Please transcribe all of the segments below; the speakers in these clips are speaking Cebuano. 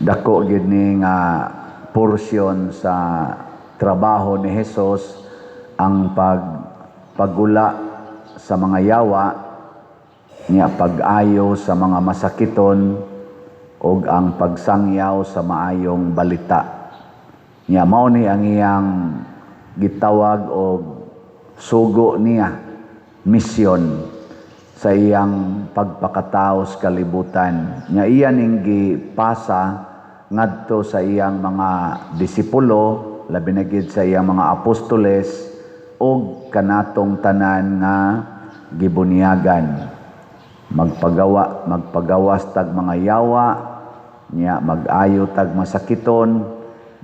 Dako gyud ni nga porsyon sa trabaho ni Jesus, ang pagpagula sa mga yawa niya, pag-ayo sa mga masakiton ug ang pagsangyaw sa maayong balita. Nya mao ni ang iyang gitawag og sugo niya, misyon sa iyang pagpakatao sa kalibutan. Nya iya ning gipasa ngadto sa iyang mga disipulo, labi na gid sa iyang mga apostoles ug kanatong tanan nga gibunyagan. Magpagawa, magpagawas tag mga yawa, nya mag-ayo tag masakiton,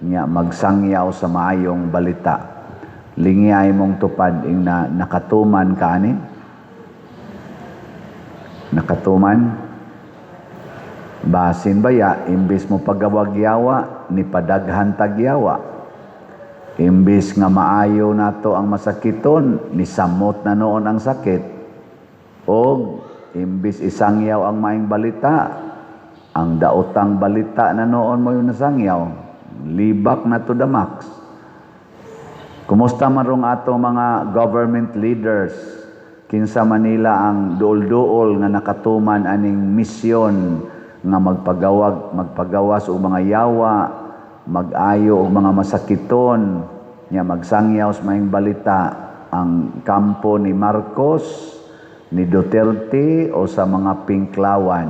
nya magsangyaw sa maayong balita. Lingiyay mong tupad ing na nakatuman ka ani? Nakatuman? Basin baya, imbis mo pagawag yawa, ni padaghan tag yawa. Imbis nga maayo nato ang masakiton, ni samot na noon ang sakit. Og imbis isangyaw ang maayong balita, ang daotang balita na noon mo yung nasangyaw. Libak na to the max. Kumusta man rong ato mga government leaders? Kinsa Manila ang duol-duol nga nakatuman aning misyon nga magpagawag, magpagawas og mga yawa, mag-ayo og mga masakiton, nya magsangyaw sa maayong balita, ang kampo ni Marcos, ni Duterte o sa mga pinklawan?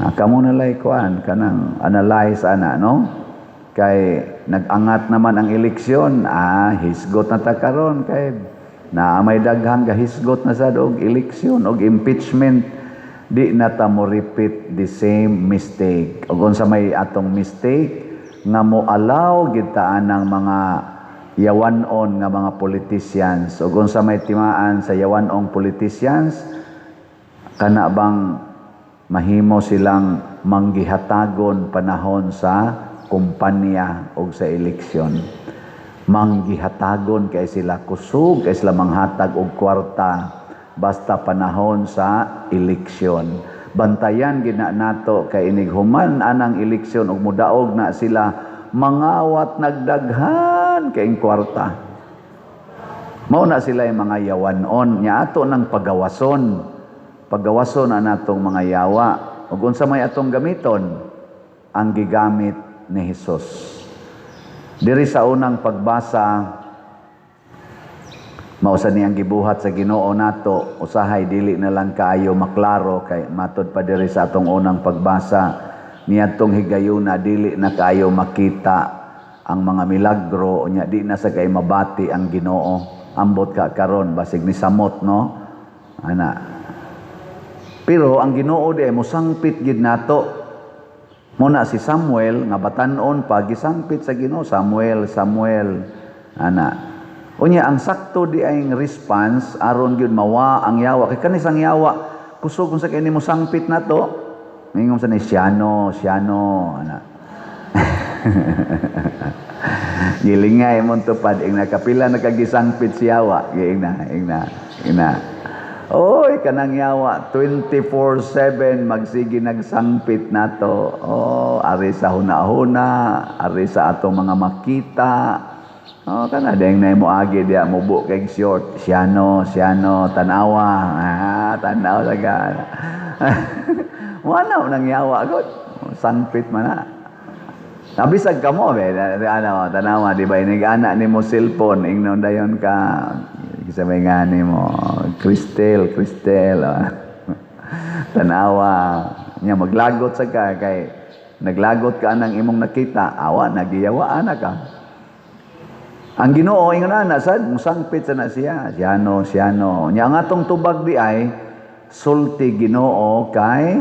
Ah, kamo na lay kuan kanang analyze ana, no? Kay nag-angat naman ang eleksyon, hisgot na ta karon kay naa may daghang gahisgot na sad og eleksyon og impeachment. Di na ta mo repeat the same mistake. Og unsa may atong mistake nga mo allow gid ta anang mga yawanon nga mga politicians? Og unsa may timaan sa yawanong politicians? Kana bang mahimo silang manggihatagon panahon sa kumpanya o sa eleksyon? Manggihatagon kay sila, kusog kay sila manghatag og kwarta basta panahon sa eleksyon. Bantayan gina nato kay inig human anang eleksyon ug mudaog na sila, mangawat nagdaghan kay kwarta. Mao na sila yung mga yawanon. Nya ato ng pagawason. Pagawason na natong mga yawa. Ug unsa may atong gamiton? Ang gigamit ni Jesus. Diri sa unang pagbasa, mao sa niyang gibuhat sa Ginoo nato, usahay dili na lang kaayo maklaro kay matod pa diri sa atong unang pagbasa, niadtong higayuna dili na kaayo makita ang mga milagro, unya di na sa kay mabati ang Ginoo. Ambot ka karon basig ni samot, no, ana. Pero ang Ginoo di mosangpit gid nato. Muna si Samuel nga batan-on pa, gisangpit sa Ginoo, "Samuel, Samuel," ana. Unya ang sakto di ay response aron gyud mawa ang yawa, kay kani sang yawa kusog kung sa kay nimo sangpit nato, mingon sa ni siyano, siyano, ana. Gilingay mong tupad ing nakapila nakagisangpit si yawa, giing na, ing na, ing na. Oy, kanang yawa 24/7 magsige nagsangpit nato. Oh, ari sa huna-huna, ari sa atong mga makita. Oh, kana deng na mo agi diya mubo kay short. Siyano, siyano, tanawa. Ah, tanaw saga. Wala nang yawa gud. Sangpit man na. Nabisag ka mo, be, ano, tanawa, di ba, inig ana ni mo cellphone, ingnon dayon ka, sa may ngani mo, "Cristel, Cristel," oh. Tanawa, nya maglagot sa ka, kay naglagot ka nang imong nakita, awa, nagiyawaan na ka. Ang Ginoo ingon ana sad, musangpit sa na siya, siyano, siyano. Nya ang atong tubag di ay sulti Ginoo kay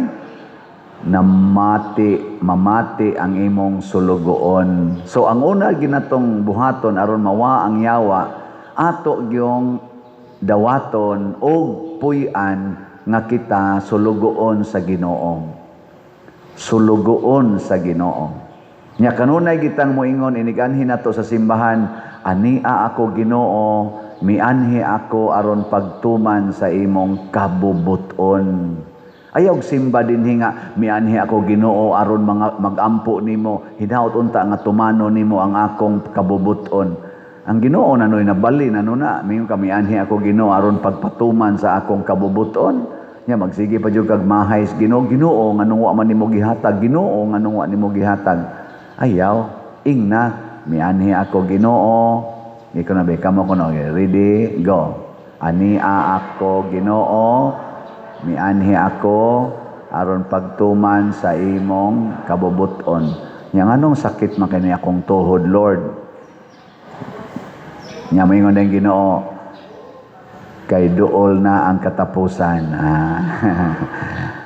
namati, mamati ang imong sulugoon. So ang una ginatong buhaton aron mawa ang yawa, ato gyung dawaton og puy-an nga kita sulugoon sa Ginoo. Sulugoon sa Ginoo. Nya kanunay gitang moingon iniganhi nato sa simbahan, "Ania ako, Ginoo, mianhi ako aron pagtuman sa imong kabubuton." Ayaw simba dinhi nga mianhi ako, Ginoo, aron mga magampo nimo, hinaot unta nga tumano nimo ang akong kabubuton. Ang Ginoo nanoy nabali na na mingon ka, "Mianhi ako, Ginoo, aron pagpatuman sa akong kabubuton." Nya magsige pa jud kag mahay sa Ginoo, "Ginoo, nganong wa man nimo gihatag? Ginoo, nganong wa nimo gihatag?" Ayaw, ingna, "Mianhi ako, Ginoo." Ikaw na be, kamo kuno, ready, go. "Ania ako, Ginoo, mianhi ako aron pagtuman sa imong kabubuton. Nya nganong sakit man kini akong tuhod, Lord?" Nya moingon ang Ginoo, "Kay duol na ang katapusan." Ah.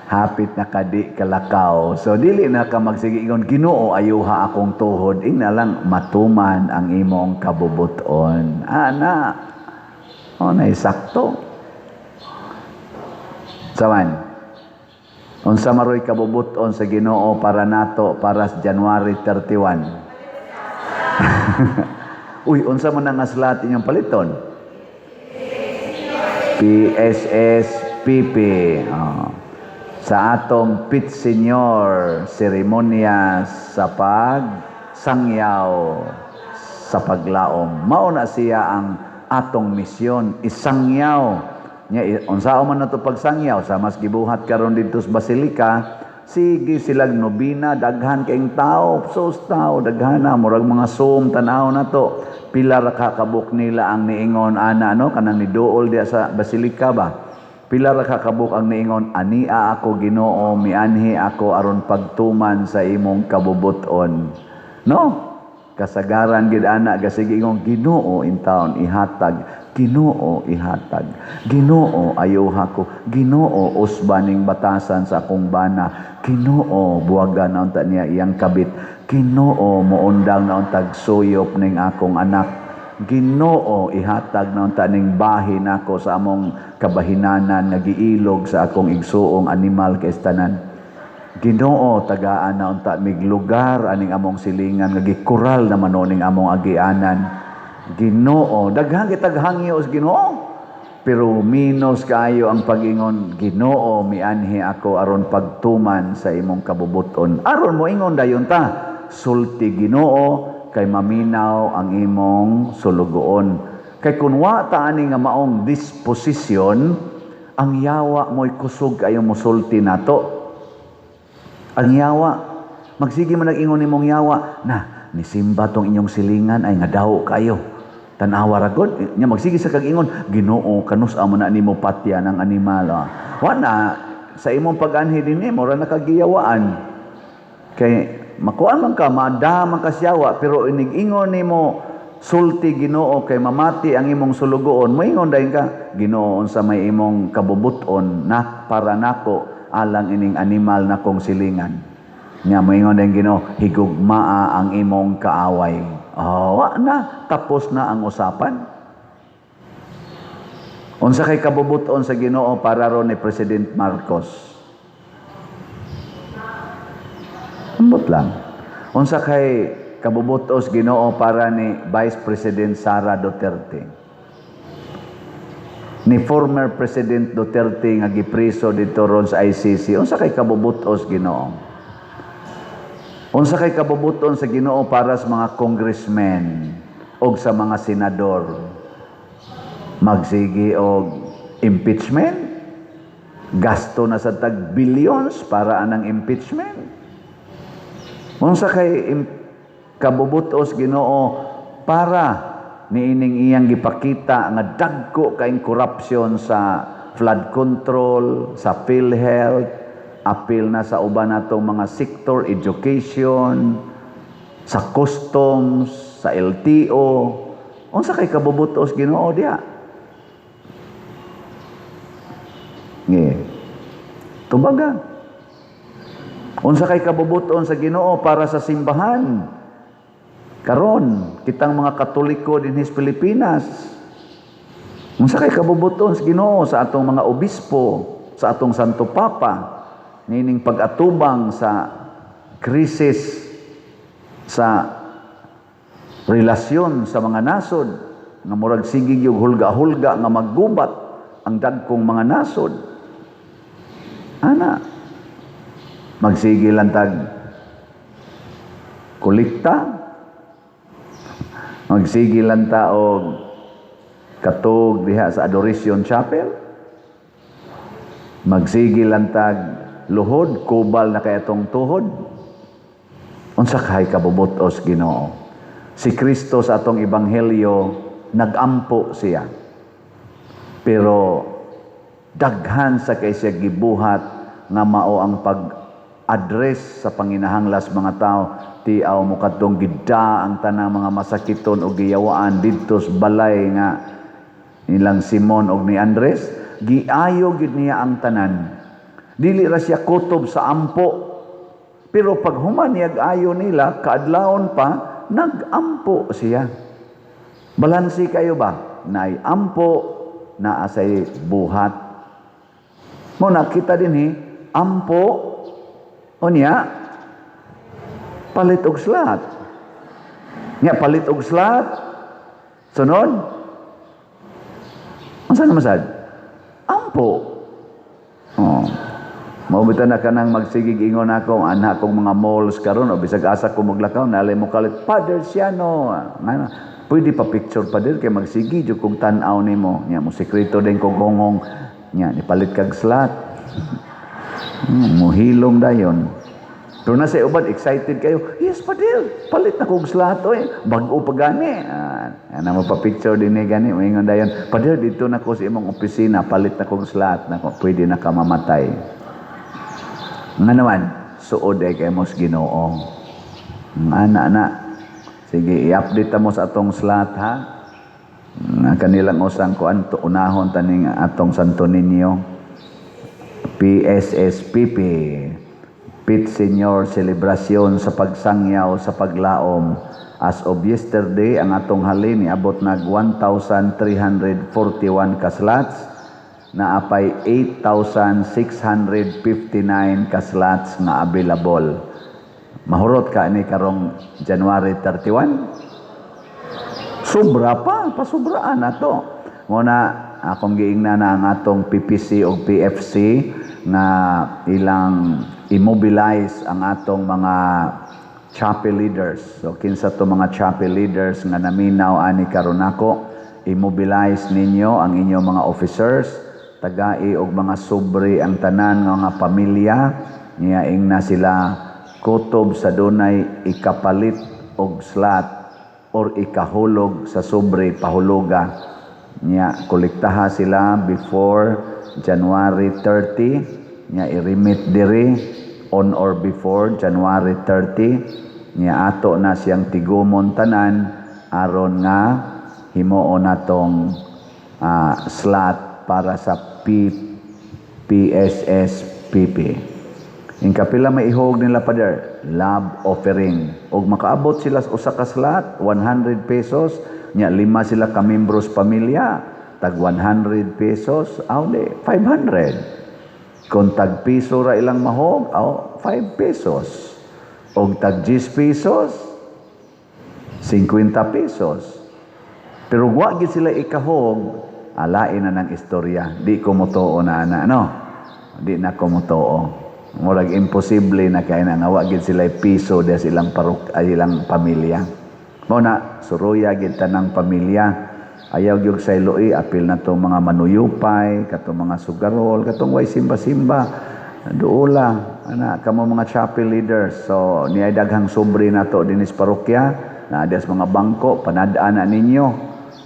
Hapit na kadi kalakaw. So dili na ka magsige ingon, "Ginoo, ayuha akong tuhod." Ingna lang, "Matuman ang imong kabubuton." Ana. O na sakto. Sawan. Unsa maroy kabubuton sa Ginoo para nato para sa January 31? Uy, unsa man ang slot inyong paliton? PSSPP. Oh. Sa atong Pit Señor seremonya sa pagsangyaw sa paglaom. Mao na siya ang atong misyon, isangyaw. Nya unsaon man nato pagsangyaw sa mas gibuhat karon didto sa Basilika, sige silag nobina, daghan kaayong tao, sus tao, daghan na, murag mga Zoom tan-aw na to. Pila ra ka kabuk nila ang niingon ana, no, kanang niduol diya sa Basilika ba. Pila ra ka kabuk ang niingon, "Ania ako, Ginoo, mianhi ako aron pagtuman sa imong kabubuton"? No? Kasagaran gid ana gasige ingon, "Ginoo, intawon ihatag, Ginoo ihatag, Ginoo ayuha ko, Ginoo usba ning batasan sa akong bana, Ginoo buwagan na unta niya iyang kabit, Ginoo moundang na untag suyop ning akong anak, Ginoo ihatag na unta ning bahin nako sa among kabahinanan nga giilog sa akong igsuong animal kay tanan. Ginoo, tagaan na unta mig lugar aning among silingan nga gikural naman ning among agianan. Ginoo." Daghan kitag hangyo sa Ginoo. Pero minos kaayo ang pag-ingon, "Ginoo, mianhi ako aron pagtuman sa imong kabubuton." Aron mo ingon dayon ta, "Sulti, Ginoo, kay maminaw ang imong sulugoon." Kay kun wa ta ani nga maong disposisyon, ang yawa mo'y kusog kayo musulti nato. Ang yawa, magsige man nag-ingon nimong yawa, "Na, nisimba tong inyong silingan ay nga daw kayo. Tanawa ra gud." Nya magsige sa kag ingon, "Ginoo, kanus-a man na nimo patyan ang animal?" Ah. Wa na sa imong pag-anhi dinhi mo ra nakagiyawaan. Kay makuan man ka, maada man ka siyawa, pero inig-ingon nimo, "Sulti, Ginoo, kay mamati ang imong sulugoon," moingon dayon ka, "Ginoo, unsa may imong kabubuton na para nako alang ining animal na kong silingan?" Nya moingon dayon Ginoo, "Higugmaa ang imong kaaway." Oh, wa na, tapos na ang usapan. Unsa kay kabubuton sa Ginoo para ron ni President Marcos? Ambot lang. Unsa kay kabubutos Ginoo para ni Vice President Sara Duterte? Ni former President Duterte nga gipriso dito ron sa ICC, unsa kay kabubutos Ginoo? Unsa kay kabubuton sa Ginoo para sa mga congressmen o sa mga senador? Magsige og impeachment? Gasto na sa tag billions para anang impeachment? Unsa kay kabubutos Ginoo para niining iyang gipakita nga dagko kaayong corruption sa flood control, sa PhilHealth, apil na sa uban natong mga sector, education, sa customs, sa LTO? Unsa kay kabubutos Ginoo diha? Nge. Tubaga. Unsa kay kabubuton sa Ginoo para sa simbahan? Karon, kitang mga Katoliko dinhi sa Pilipinas. Unsa kay kabubuton sa Ginoo sa atong mga obispo, sa atong Santo Papa, nining pag-atubang sa krisis sa relasyon sa mga nasod nga murag sige yung hulga-hulga nga maggubat ang dagkong mga nasod? Ana. Magsige lang tag kolekta. Magsige lang ta og katog diha sa Adoration Chapel. Magsige lang tag luhod, kubal na kay atong tuhod. Unsa kay kabubutos, Ginoo. Si Kristo sa atong ebanghelyo, nagampo siya. Pero daghan sa kay siya gibuhat nga mao ang pag-address sa panginahanglas mga tao. Tiaw mo kadtong gida ang tanang mga masakiton o giyawaan didto sa balay nga nilang Simon og ni Andres, giayo gid niya ang tanan. Dili ra siya kutob sa ampo. Pero pag human niyag ayo nila, kaadlawon pa, nagampo siya. Balansi kayo ba? Naay ampo, naa say buhat. Mo nakita din ampo, unya, palit og slot. Nya palit og slot, sunod, unsa naman sad? Ampo. Oh. Mao bitaw na kanang magsigig ingon ako, ana kong mga malls karon o bisag asa ko maglakaw, nalay mo kalit, "Father Siano." Nga, "Pwede pa picture, Father, kay magsigi jud kog tan-aw nimo." Nya mo sekreto din kog honghong. Nya nipalit kag slot. Muhilom dayon. Pero nasa uban, excited kayo. "Yes, Father, palit na kog slot oy. Bag-o pa gani." Ah, ana mo pa picture din ni gani, moingon dayon, "Father, dito na ko sa imong opisina, palit na kog slot." Nako, pwede na ka mamatay. Nga naman, suod ay kay mos Ginoo. Ana na. Sige, i-update mo sa atong slot ha. Nga kanilang usang kuan to, unahon taning atong Santo Niño. PSSPP, Pit Senior Celebration sa pagsangyaw sa paglaom. As of yesterday, ang atong halin niabot nag 1,341 ka slots, naapay 8,659 ka slots nga available. Mahurot ka ni karong January 31? Sobra pa, pasubraan na to. Muna, akong giingna na ang atong PPC o PFC nga ilang immobilize ang atong mga chapel leaders. So kinsa to mga chapel leaders nga naminaw ani karon nako, immobilize ninyo ang inyong mga officers, tagai og mga sobre ang tanan nga mga pamilya niya, ingna sila kutob sa dunay ikapalit og slot or ikahulog sa sobre, pahuluga niya. Kolektaha sila before January 30 niya, i-remit diri on or before January 30 niya, ato na siyang tigumon tanan aron nga himuon natong slot para sa PSSPP. Ing kapila maihog nila, Father? Love offering. Og makaabot sila sa usa ka slot, 100 pesos, nya lima sila ka membros pamilya, tag 100 pesos, aw di 500. Kung tag piso ra ilang mahog, aw 5 pesos. Og tag 10 pesos, 50 pesos. Pero wa gid sila ikahog, alain na ng istorya. Di ko motuo na ana, no? Di na ko motuo. Murag imposible na kay na nga wa gid sila piso diha sa ilang parok ay ilang pamilya. Mao na suruya gid tanang pamilya. Ayaw gyud sa iloy, apil na tong mga manuyupay, katong mga sugarol, katong way simba-simba. Duola, ana kamo mga chapel leaders. So niay daghang sobre nato dinis parokya, na sa mga bangko, panad-an na ninyo.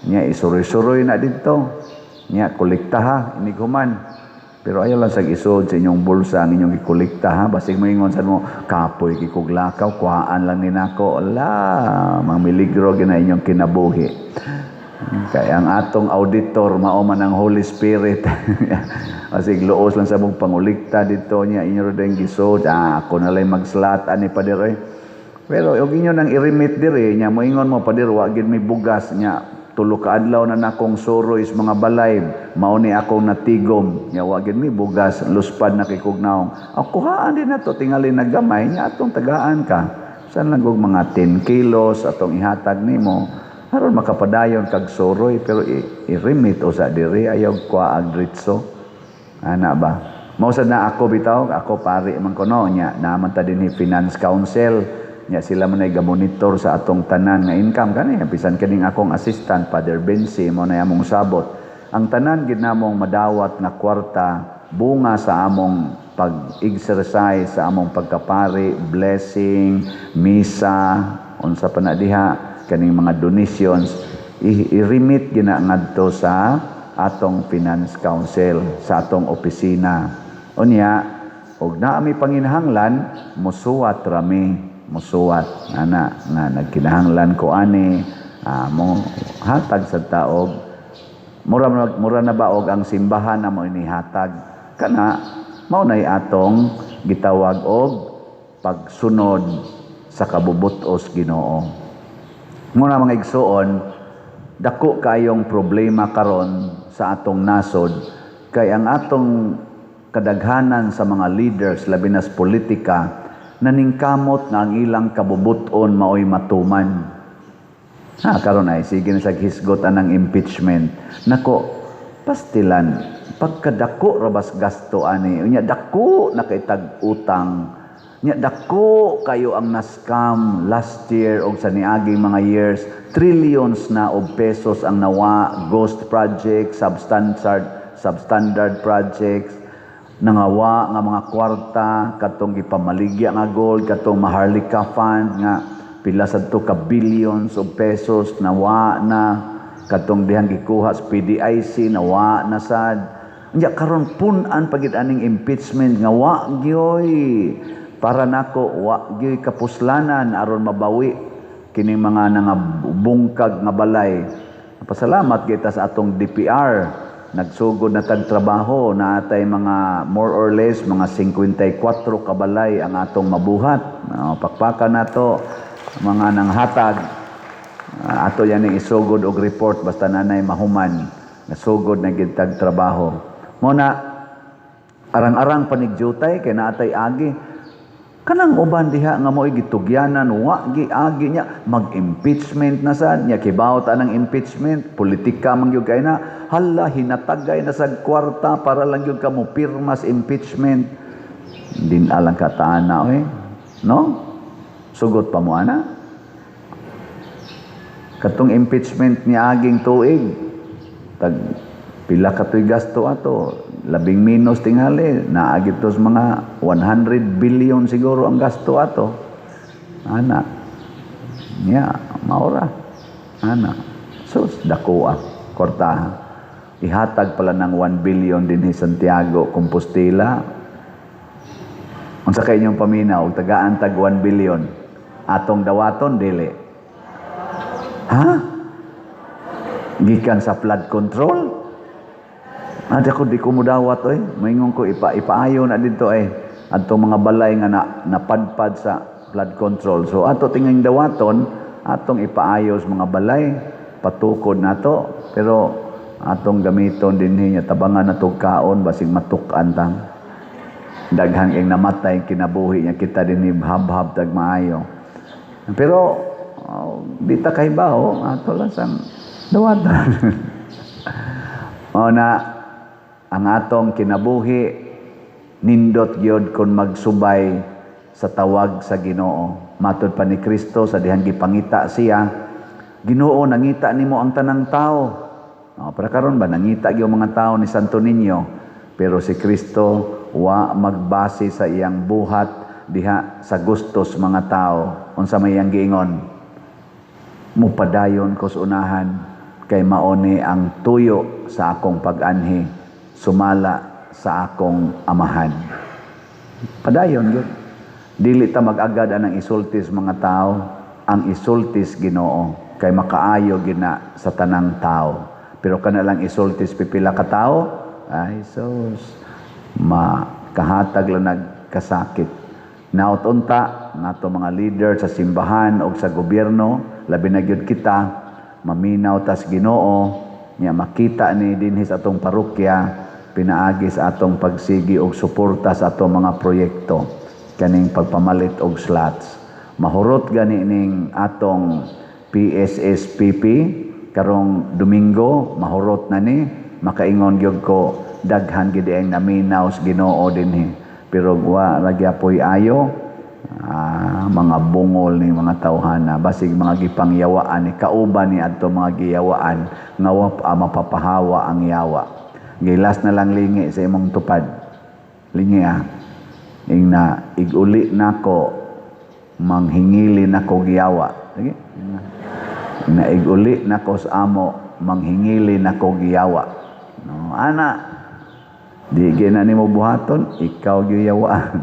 Nya isuroy-suroy na didto. Nya kolektaha inighuman. Pero ayaw lang sa isod sa inyong bulsa ang inyong ikolekta ha. Basig moingon sa mo, "Kapoy kay kog lakaw, kuhaan lang ni nako." Ala, mga miligro gina inyong kinabuhi. Kaya ang atong auditor mao man ang Holy Spirit. Basig luos lang sa mong pangulikta dito niya inyo din gisod. "Ah, ako na lang mag-slot ani, Pader eh." Pero og inyo nang i-remit diri nya moingon mo, "Pader, wa gid may bugas nya 3 ka adlaw na nakong suroy sa mga balay, mao ni akong natigom nya wa gid may bugas, luspad na kay kog naong." Aw, kuhaan din nato tingali na gamay nya atong tagaan ka. San lang og mga 10 kilos atong ihatag nimo aron makapadayon kag suroy, pero i-remit usa diri, ayaw kuha ag dritso ana ba. Mao sad na ako bitaw, ako pari man kuno nya, naa man ta dinhi Finance Council nya, sila man ay gamonitor sa atong tanan nga income kani, bisan kaning akong assistant, Father Bensi, mo na among sabot. Ang tanan gid namong madawat nga kwarta bunga sa among pag-exercise sa among pagkapari, blessing, misa, unsa pa na diha, kaning mga donations, i-remit gina ngadto sa atong Finance Council sa atong opisina. Unya og naa mi panginahanglan, musuwat rami, musuwat ana nga nagkinahanglan ko ani, mo hatag sa taog, mura mura na ba og ang simbahan na mo inihatag kana. Mao nay atong gitawag og pagsunod sa kabubut-os Ginoo. Muna, mga igsuon, dako kayong problema karon sa atong nasod kay ang atong kadaghanan sa mga leaders, labi na sa politika, naningkamot nga ang ilang kabubuton maoy matuman. Ha, karon ay sige na sa hisgot anang impeachment. Nako, pastilan, pagkadako rabas gasto ani, unya dako na kay tag utang. Nya dako kayo ang na-scam last year og sa niaging mga years, trillions na og pesos ang nawa, ghost projects, substandard projects, nangawa nga mga kwarta, katong gipamaligya nga gold, katong Maharlika Fund nga pila sad to ka billions of pesos nawa na, katong dihang gikuha sa PDIC nawa na sad. Unya karon pun-an pa gid aning impeachment nga wa gyoy, para nako wa gyoy kapuslanan aron mabawi kining mga nangabungkag nga balay. Pasalamat kita sa atong DPR, nagsugod na tag trabaho na atay mga more or less mga 54 kabalay ang atong mabuhat. Pakpakan nato mga nanghatag. Ato yan ang isugod og report basta nanay mahuman. Nasugod na gid tag trabaho. Mo na arang-arang panigdyutay kay naatay agi. Kanang uban diha nga mo'y gitugyanan, wa gi-agi niya, mag-impeachment na sad niya, kibaw ta ng impeachment, politika man gyud kay na, hala, hinatagay na sa kwarta para lang gyud ka mo pirmas impeachment. Din alang kataan na, oy. No? Sugot pa mo ana. Katong impeachment ni aging tuig, tag pila ka to'y gasto ato, labing minus tingali, naagi tos mga 100 billion siguro ang gasto ato. Ana. Nya, maura. Ana. Sus, dako ah, kwartaha. Ihatag pala ng 1 billion din ni Santiago, Compostela. Unsa kay inyong paminaw, og tagaan tag 1 billion? Atong dawaton, dili? Ha? Gikan sa flood control? Adi ako di ko mudawat oy. Moingon ko ipaayo na dito eh. Adtong mga balay nga na, napadpad sa flood control. So ato tingang dawaton, atong ipaayos mga balay, patukod nato, pero atong gamiton dinhi nya tabangan nato kaon, basig matuk-an tang. Daghang ing namatay kinabuhi niya, kita dinhi habhab tag maayo. Pero di ta kahibaw, ato lang sang dawatan. Mao na ang atong kinabuhi nindot gyud kon magsubay sa tawag sa Ginoo. Matod pa ni Kristo sa dihang gipangita siya, "Ginoo, nangita nimo ang tanang tao." Oh, para karon ba nangita gyud mga tao ni Santo Niño, pero si Kristo wa magbase sa iyang buhat diha sa gustos mga tao. Unsa may iyang giingon? "Mupadayon ko sa unahan kay maoni ang tuyo sa akong pag-anhi sumala sa akong Amahan." Padayon gyud. Dili ta mag-agad anang isultis mga tao, ang isultis Ginoo kay makaayo gina sa tanang tao. Pero kana lang isultis pipila ka tao, ay sus, makahatag lang nagkasakit. Naot unta nato mga leader sa simbahan o sa gobyerno, labi na gyud kita, maminaw tas Ginoo, nya makita ni dinhi sa atong parokya pinaagi sa atong pagsigi og suporta sa atong mga proyekto kaning pagpamalit og slots. Mahurot gani ning atong PSSPP karong Domingo, mahurot na ni, makaingon gyud ko. Daghan gid ang naminaw sa Ginoo dinhi, pero wa ra gyapoy ayo. Ah, mga bungol ni mga tawhana, basig mga gipangyawaan ni kauban ni adto mga giyawaan nga wa pa mapapahawa ang yawa. Gilas na lang, lingi sa imong tupad. Lingi ah. Ingna, "Iguli nako, manghingili nako giyawa." Sige. Ingna, "Iguli nako sa amo, manghingili nako giyawa." No, ana. Di gina nimo buhaton, ikaw giyawaan.